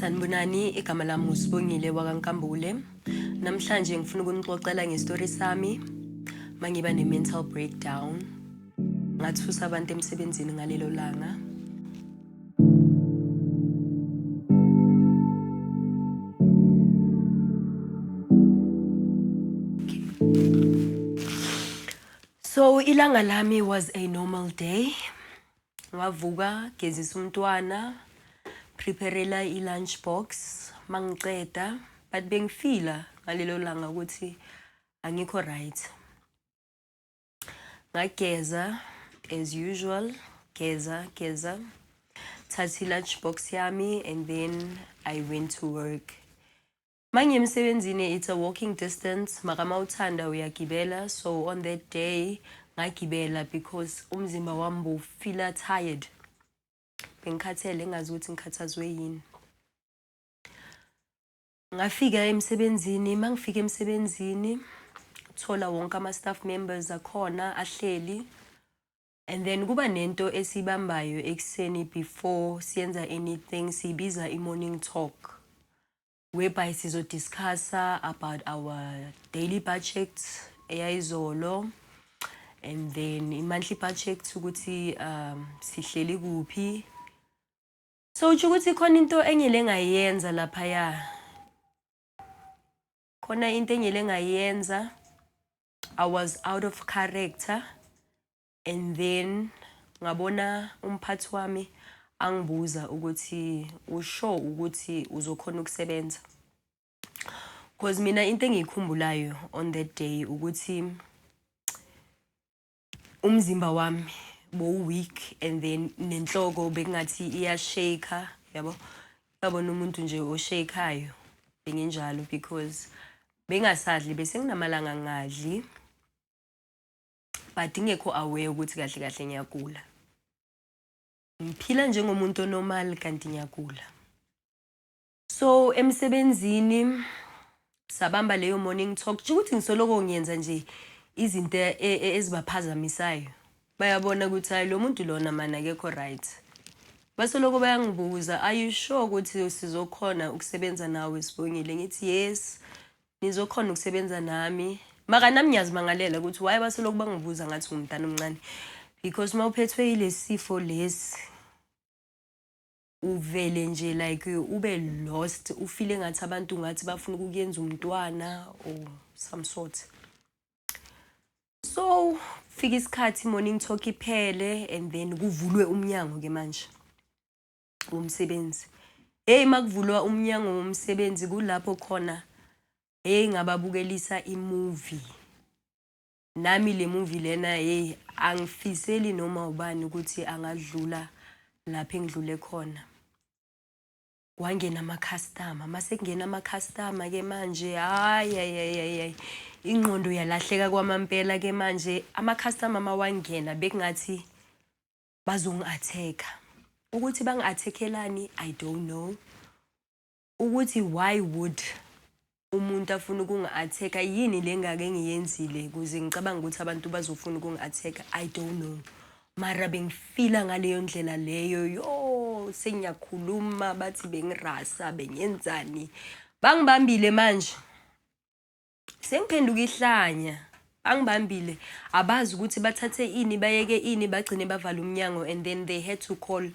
Sanibonani, igama lami uSibongile wakaNkambule. Namhlanje ngifuna ukunixoxela ngestori sami mangiba ne-mental breakdown. Ngathusa abantu emsebenzini ngalelo langa. So ilanga lami was a normal day. Ngavuka, gezisa umntwana, preparela i-lunch box, mangiceda, but bengifila ngalelo langa ukuthi angikho right. Ngageza as usual, geza, geza, thatha i-lunch box yami and then I went to work. Mangiye emsebenzini it's a walking distance, mara mawuthanda uyagibela, so on that day ngagibela because umzimba wami bowufila tired. Bengikhathele ngingazi ukuthi ngikhathazwe yini. Ngafika emsebenzini, mangifika emsebenzini thola wonke ama-staff members akhona ahleli and then kuba nento esiyibambayo ekuseni before siyenza anything, siyibiza i-morning talk, whereby sizodiscussa about our daily budget eyayizolo and then i-monthly budget ukuthi sihleli kuphi. So utsho ukuthi khona into engile ngayenza laphaya, khona into engile ngayenza. I was out of character and then ngabona umphathi wami angibuza ukuthi usho ukuthi uzokhona ukusebenza, cause mina into engiyikhumbulayo on that day ukuthi umzimba wami bowu-weak and then nenhloko bekungathi iyashake, yabo, yabona umuntu nje oshakayo, benginjalo because bengasadli, bese nginamalanga ngadli, but ngekho aware ukuthi kahle kahle ngiyagula. Ngiphila njengomuntu onormal kanti ngiyagula. So emsebenzini sabamba leyo morning talk, kusho ukuthi ngisoloko ngiyenza nje izinto ezibaphazamisayo. Bayabona ukuthi hayi, lo muntu lona mani akekho right. Basoloko bayangibuza, "Are you sure ukuthi sizokhona ukusebenza nawe, Sibongile?" Ngithi, "Yes, nizokhona ukusebenza nami." Mara nami ngiyazimangalela ukuthi why basoloko bangibuza ngathi ngumntana omncane, because uma uphethwe yilesi sifo lesi uvele nje like ube lost, ufile ngathi abantu ngathi bafuna ukukuyenza umntwana or some sort. So fika isikhathi morning talk iphele and then kuvulwe umnyango ke manje womsebenzi. Hey, makuvulwa umnyango womsebenzi kulapho khona, hey, ngababukelisa imovie. Nami le movie lena, hey, angifiseli noma ubani ukuthi angadlula lapho engidlule khona. Kwangena ama-customer, mase kungena ama-customer ke manje, hayi hayi hayi hayi, ingqondo yalahleka kwamampela ke manje. Ama-customer mawangena bekungathi bazongi-attack-a. Ukuthi bangi-attack-elani, I don't know. Ukuthi why would umuntu afuna ukungi-attack-a, yini le ngake engiyenzile ukuze ngicabanga ukuthi abantu bazofuna ukungi-attack-a, I don't know. Mara bengifila ngaleyo ndlela leyo, yo, sengiyakhuluma bathi bengirasa, bengenzani. Bangibambile manje. Sengiphenduka ihlanya. Bangibambile, abazi ukuthi bathathe ini bayeke ini, bagcine bavala umnyango and then they had to call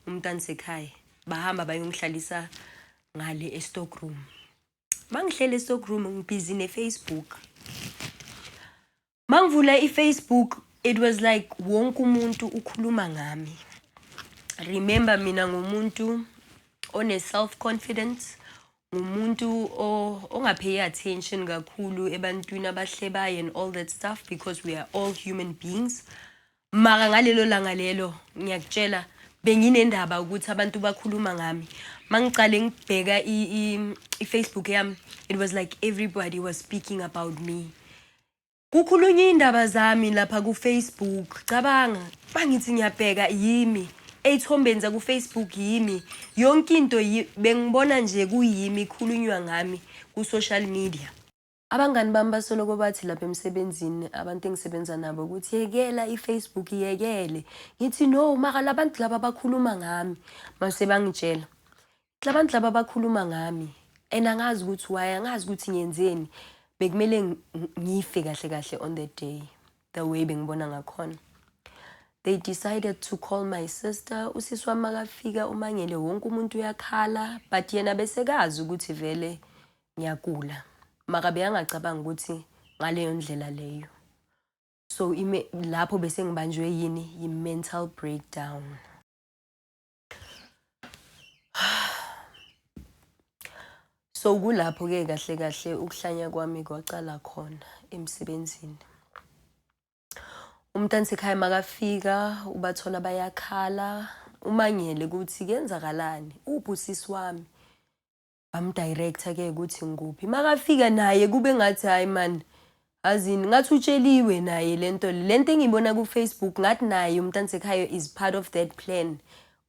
umntanisekhaya. Bahamba bayongihlalisa ngale e-stockroom. Mangihleli e-stockroom ngibhizi ne-Facebook. Mangivula i-Facebook, it was like wonke umuntu ukhuluma ngami. Remember, mina ngumuntu one self confidence, ngumuntu ongapay attention kakhulu ebantwini abahlebayo and all that stuff, because we are all human beings. Mara ngalelo langa lelo, ngiyakutshela, benginendaba ukuthi abantu bakhuluma ngami. Mangicale ngibheka i-Facebook yami, it was like everybody was speaking about me. Kukhulunywa iy'ndaba zami lapha ku-Facebook. Cabanga, mangithi ngiyabheka, yimi. Ey'thombeni zaku-Facebook yimi. Yonke into bengibona nje kuyimi, ikhulunywa ngami ku-social media. Abangani bami basoloko bathi lapha emsebenzini, abantu engisebenza nabo, ukuthi yekela i-Facebook, yekele. Ngithi no, mara la bantu laba bakhuluma ngami. Mase bangitshela. Labantu laba bakhuluma ngami and angazi ukuthi why, angazi ukuthi ngiyenzeni. Bekumele ngife kahle kahle on that day, the way bengibona ngakhona. They decided to call my sister. Usisi wami makafika umangele wonke umuntu uyakhala, but yena besekazi ukuthi vele ngiyagula. Maka bekangacabanga ukuthi ngaleyo ndlela leyo. So ime lapho bese ngibanjwe yini? Yi-mental breakdown. So kulapho-ke kahle kahle ukuhlanya kwami kwacala khona emsebenzini. Umntansekhaya makafika ubathola bayakhala, umangele ukuthi kuyenzakalani, uphi usisi wami? Bamdirector ke ukuthi ngikuphi. Makafika naye kube ngathi hayi man, azini ngathi utsheliwe naye lento lento engiyibona ku Facebook, ngathi naye umntansekhaya is part of that plan.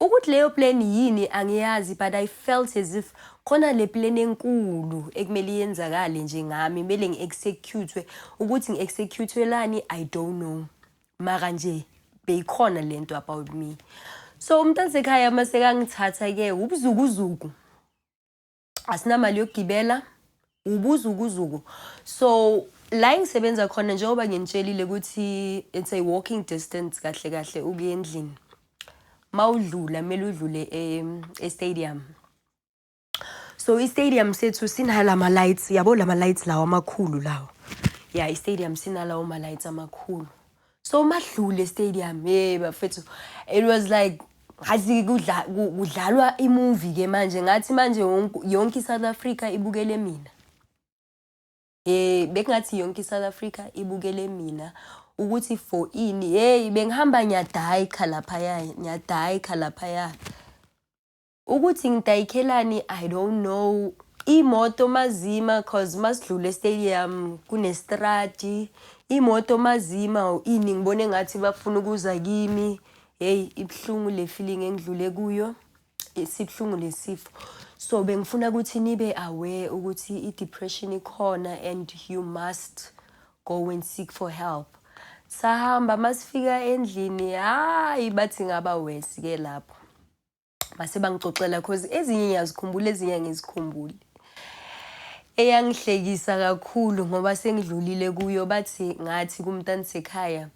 Ukuthi leyo plan yini angiyazi, but I felt as if khona le plan enkulu ekumele iyenzakale nje ngami, kumele ngi-execute. Ukuthi ngi-execute-welani I don't know, mara nje beyikhona lento about me. So umntansekhaya masekangithatha-ke ubuzukuzuku, asinamali yokugibela, ubuzukuzuku. So la engisebenza khona, njengoba nginitshelile ukuthi it's a walking distance kahle kahle ukuya endlini, mawudlula kumele udlule e-stadium. So i-stadium sethu sinalama lights, yabo, lama lights lawa amakhulu lawo. Ya, i-stadium sinalawo ma lights amakhulu. So madlule e-stadium, hey bafethu, it was like ngathi kudlalwa imovie ke manje, ngathi manje yonke i-South Africa ibukele mina. Bekungathi yonke i-South Africa ibukele mina ukuthi for ini. Hey, bengihamba ngiyadayikha laphaya, ngiyadayikha laphaya. Ukuthi ngidayikhelani I don't know. Imoto mazima, cause masidlule e-stadium kunestrati, imoto mazima ini ngibone ngathi bafuna ukuza kimi. Hey, ibuhlungu le feeling engidlule kuyo, sibhlungu lesifo. So bengifuna ukuthi nibe aware ukuthi i-depression ikhona and you must go and seek for help. Sahamba, masifika endlini, hayi, bathi ngaba worse ke lapho. Mase bangixoxela, cause ezinye ngiyazikhumbula, ezinye angizikhumbuli. Eyangihlekisa kakhulu ngoba sengidlulile kuyo, bathi ngathi kumntansekhaya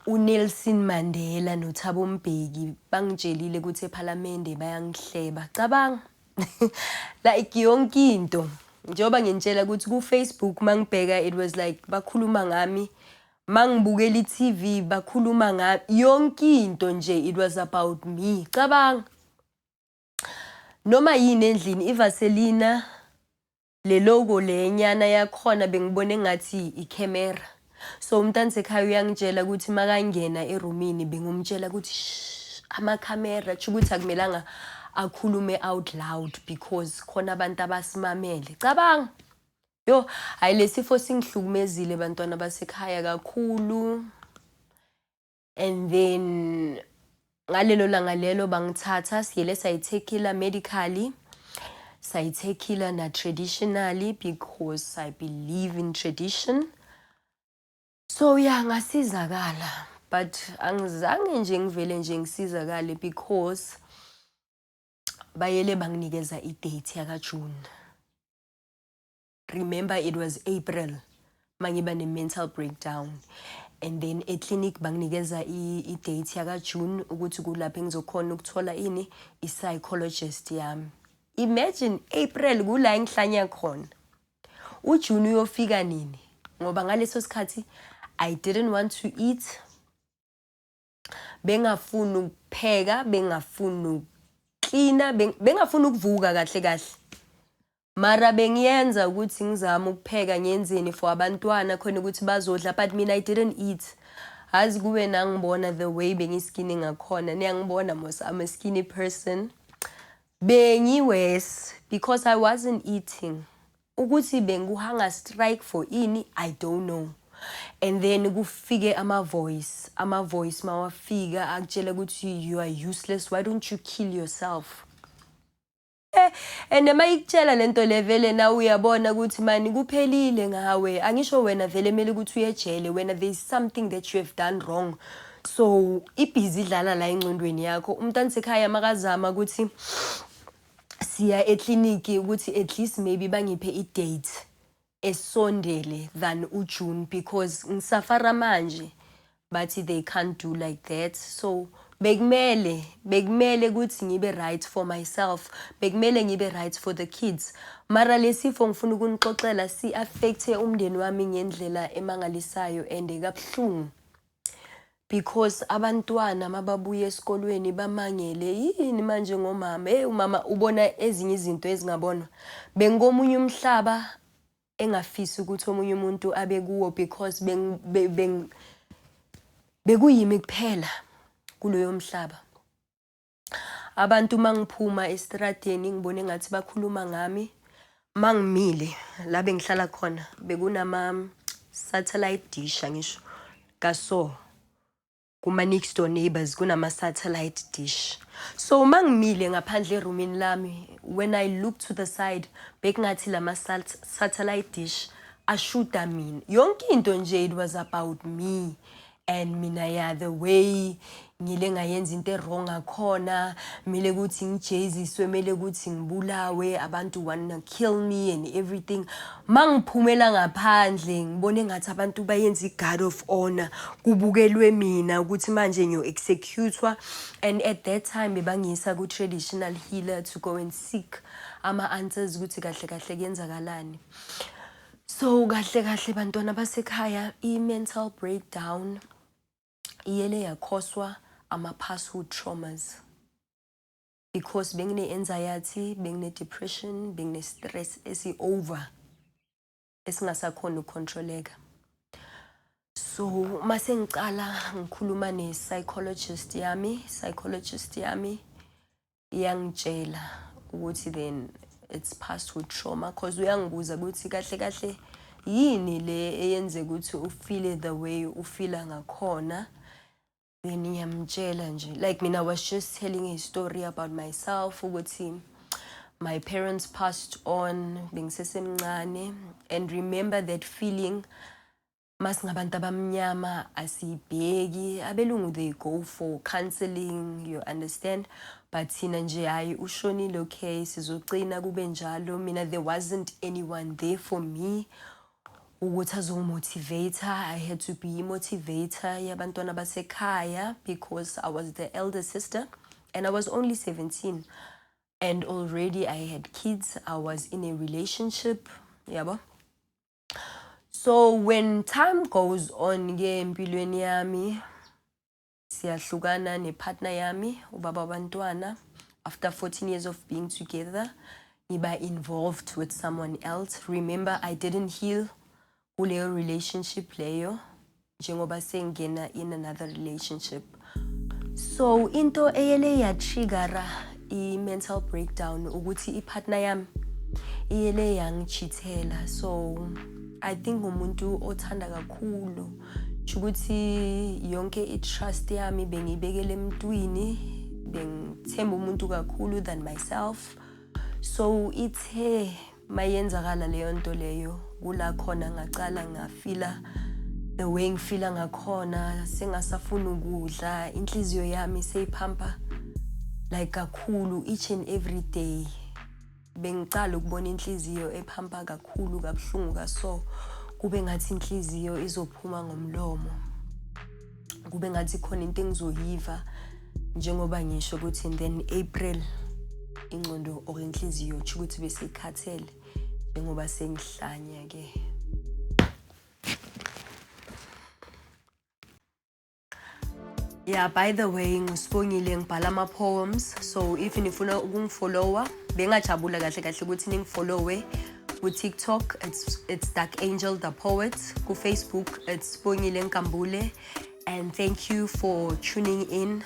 uNelson Mandela noThabo Mbeki bangitshelile ukuthi ephalamende bayangihleba. Cabanga, like yonke into, njengoba ngintshela ukuthi ku-Facebook mangibheka it was like bakhuluma ngami, mangibukela i-TV bakhuluma ngami, yonke into nje it was about me. Cabanga, noma yini endlini, ivaselina le logo lenyana yakhona bengibone ngathi ikhemera. So umntansekhaya uyangitshela ukuthi makangena erumini bengumtshela ukuthi shh, amakhamera, kusho ukuthi akumelanga akhulume out loud because khona abantu abasimamele. Cabanga, yo, hayi, lesifo singihlukumezile bantwana basekhaya kakhulu. And then ngalelo langa lelo bangithatha, siyele sayithekila medically, sayithekila na traditionally because I believe in tradition. So yeah, ngasizakala, but angizange nje ngivele nje ngisizakale because bayele banginikeza i-date yaka-June. Remember, it was April mangiba ne-mental breakdown, and then eclinic banginikeza i-date yaka-June ukuthi kulapho engizokhona ukuthola ini, i-psychologist yami. Imagine, April kula engihlanya khona, uJune uyofika nini? Ngoba ngaleso sikhathi I didn't want to eat, bengafuni ukupheka, bengafuni ukuklina, bengafuni ukuvuka kahle kahle. Mara bengiyenza ukuthi ngizame ukupheka, ngiyenzeni for abantwana khona ukuthi bazodla, but mina I didn't eat. Azi kube nangibona the way bengiskinny ngakhona, niyangibona mos, I'm a skinny person. Bengi-worse because I wasn't eating. Ukuthi bengu-hunger strike for ini I don't know. And then kufike ama-voice, ama-voice mawafika akutshela ukuthi you are useless, why don't you kill yourself? And mayikutshela lento le, vele na uyabona ukuthi mani kuphelile ngawe. Angisho wena vele kumele ukuthi uye ejele wena, there is something that you have done wrong. So ibhizi idlala la engcondweni yakho. Umntansekhaya makazama ukuthi Siya ekliniki ukuthi at least maybe bangiphe i-date esondele than uJune because ngisafara manje, bathi they can't do like that. So bekumele ukuthi ngibe right for myself, bekumele ngibe right for the kids. Mara lesifo, ngifuna ukunixoxela, si-affecte umndeni wami ngendlela emangalisayo and kabuhlungu because abantwana mababuya esikolweni bamangele, "Yini manje ngomama? Hey, umama ubona ezinye izinto ezingabonwa." Bengomunye umhlaba engafisi ukuthi omunye umuntu abe kuwo because bekuyimi kuphela kuloyo mhlaba. Abantu mangiphuma estradeni ngibone ngathi bakhuluma ngami. Mangimile la bengihlala khona, bekunama satellite dish, angisho kaso kuma next door neighbors kunama satellite dish. So mangimile ngaphandle erumini lami, when I look to the side, bekungathi lama satellite dish ashuta mina. Yonke into nje, it was about me and mina. Yeah, the way ngile ngayenza into e-wrong ngakhona, mele ukuthi ngijeziswe, mele ukuthi ngibulawe, abantu wanna kill me and everything. Mangiphumela ngaphandle ngibone ngathi abantu bayenza i-guard of honor, kubukelwe mina ukuthi manje ngiyo-executwa. And at that time bebangiyisa ku-traditional healer to go and seek ama-answers ukuthi kahle kahle kuyenzakalani. So kahle kahle, bantwana basekhaya, i-mental breakdown iyele yakhoswa ama-past traumas because bengine-anxiety, bengine-depression, bengine-stress esi-over esingasakhoni ukucontroleka. So mase ngicala ngikhuluma ne-psychologist yami, psychologist yami iyangitshela ukuthi then it's past with trauma, 'cause uyangibuza ukuthi kahle kahle yini le eyenze ukuthi ufeel the way ufila ngakhona. Then ngiyamtshela nje, like mina I was just telling a story about myself ukuthi my parents passed on bengisesemncane. And remember that feeling, masingabantu abamnyama asiyibheki. Abelungu, they go for counseling, you understand? But thina nje, hayi, ushonile, okay, sizogcina kube njalo. Mina, there wasn't anyone there for me ukuthi azongimotivate. I had to be i-motivator yabantwana basekhaya because I was the elder sister and I was only 17 and already I had kids, I was in a relationship, yabo. So when time goes on ke empilweni yami, siyahlukana nepartner yami, ubaba wabantwana, after 14 years of being together. Ngiba involved with someone else. Remember, I didn't heal kuleyo relationship leyo njengoba sengena in another relationship. So into eyele yatriggera i-mental breakdown ukuthi i-partner yami iyele yangichithela. So I think ngumuntu othanda kakhulu, ukuthi yonke i-trust yami bengiyibekele emntwini, bengithemba umuntu kakhulu than myself. So ithe mayenzakala leyo nto leyo, kula khona ngacala ngafila the way ngifila ngakhona, sengasafuni ukudla, inhliziyo yami seyiphampa like kakhulu each and every day. Bengicala ukubona inhliziyo ephampa kakhulu kabuhlungu kaso, kube ngathi inhliziyo izophuma ngomlomo, kube ngathi khona into engizoyiva. Njengoba ngisho ukuthi and then April ingqondo or inhliziyo kusho ukuthi bese ikhathele njengoba sengihlanya ke. Yeah, by the way, ngisibongile, ngibhala ama-poems. So if nifuna ukungifollowa, bengajabula kahle kahle ukuthi ningifollowe ku-TikTok, it's Dark Angel the Poet, ku-Facebook it's Sibongile Nkambule. And thank you for tuning in.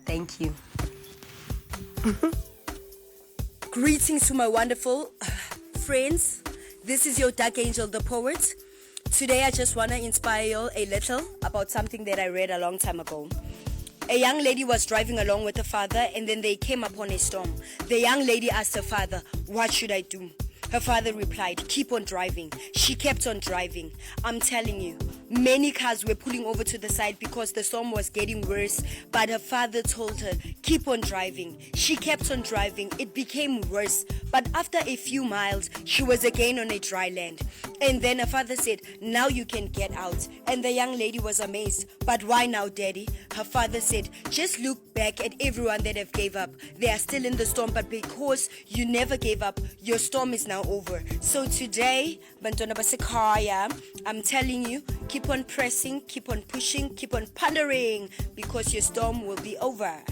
Thank you. Greetings to my wonderful friends. This is your Dark Angel, the Poet. Today, I just want to inspire you a little about something that I read a long time ago. A young lady was driving along with her father, and then they came upon a storm. The young lady asked her father, "What should I do?" Her father replied, "Keep on driving." She kept on driving. I'm telling you, Many cars were pulling over to the side because the storm was getting worse. But her father told her, "Keep on driving." She kept on driving. It became worse. But after a few miles, she was again on a dry land. And then her father said, "Now you can get out." And the young lady was amazed. "But why now, Daddy?" Her father said, "Just look back at everyone that have gave up. They are still in the storm, but because you never gave up, your storm is now over." So today, bantwana basekhaya, I'm telling you, keep on pressing, keep on pushing, keep on pondering, because your storm will be over.